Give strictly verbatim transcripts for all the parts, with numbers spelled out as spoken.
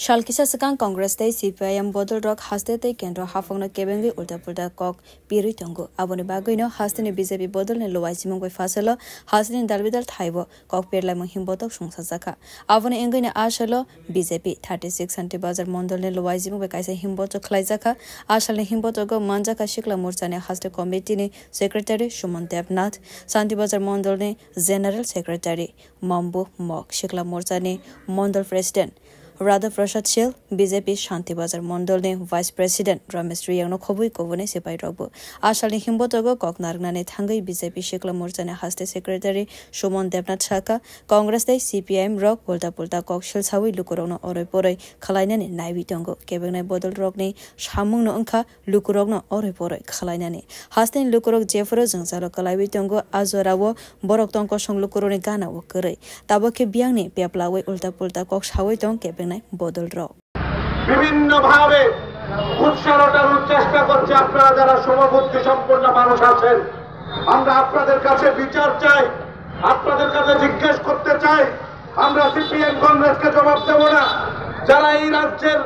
Sal kisa swkang Congress tei C P I M bodol rok haste tei kendro haphangno kebengwi ulta pulta kok pirwi tongo. Aboni bagwino hasteni B J P bodolni luai simung bai phasalo hasteni dalbidal thaibo kok pirlaimung himbotok sungsajak kha. Aboni wngwino a salo B J P thirty six Santi Bazar mondolni luai simung bai kaisa himbotok khlaijakha. A salni himbotogo manjakha Sikla Morchani haste committee ni secretary Suman Debnath, Santi Bazar mondolni general secretary Mambu Mok, Sikla Morchani Mondol President Radha Prasad Shil, B J P Shanti Bazar Mondolni Vice President Ramesh Riyangno khobwi kubuni sipai rokbo. A salni himbotogo kok narwknani thangwi B J P Sikla Morchani Haste Secretary Suman Debnath sakha, Congress tei C P I M rok ulta pulta kok silsawi lukurokno oroi poroi khwlainani naiwi tongo. Kebengnai bodol rokni samungno wngkha lukurokno oroi poroi khwlainani. Hasteni lukurok jephuru jwngjalo kwlaiwi tongo, a jorao borok tong kosong lukurokni ganao kwrwi. Tabuk khe biyangni peplawi ulta pulta kok sawi tong kebengnai bodol rok. বিভিন্নভাবে উৎসাহ রটানোর চেষ্টা করছে। আপনারা যারা শুভবুদ্ধি সম্পন্ন মানুষ আছেন, আমরা আপনাদের কাছে বিচার চাই, আপনাদের কাছে জিজ্ঞেস করতে চাই। আমরা সিপিএম কংগ্রেসকে জবাব দেব না। যারা এই রাজ্যের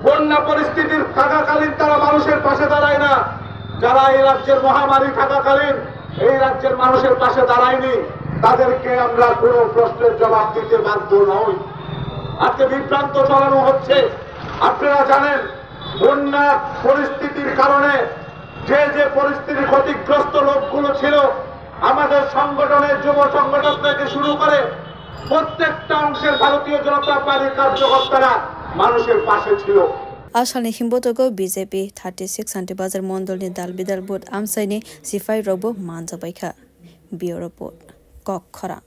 বন্যা পরিস্থিতির থাকাকালীন তারা মানুষের পাশে দাঁড়ায় না, যারা এই রাজ্যের মহামারী থাকাকালীন এই রাজ্যের মানুষের পাশে দাঁড়ায়নি, তাদেরকে আমরা কোনো প্রশ্নের জবাব দিতে বাধ্য নই। আজকে বিভ্রান্ত ছড়ানো হচ্ছে। আপনারা জানেন, বন্যার পরিস্থিতির কারণে যে যে পরিস্থিতি, ক্ষতিগ্রস্ত লোকগুলো ছিল, আমাদের সংগঠনের, যুব সংগঠন থেকে শুরু করে প্রত্যেকটা অংশের ভারতীয় জনতা পার্টির কার্যকর্তারা মানুষের পাশে ছিল। A salni himbotogo B J P thirty six Santi Bazar mondolni dalbidal booth amchaini sipai rokbo manjabaikha. Bureau Report, Kok Khorang.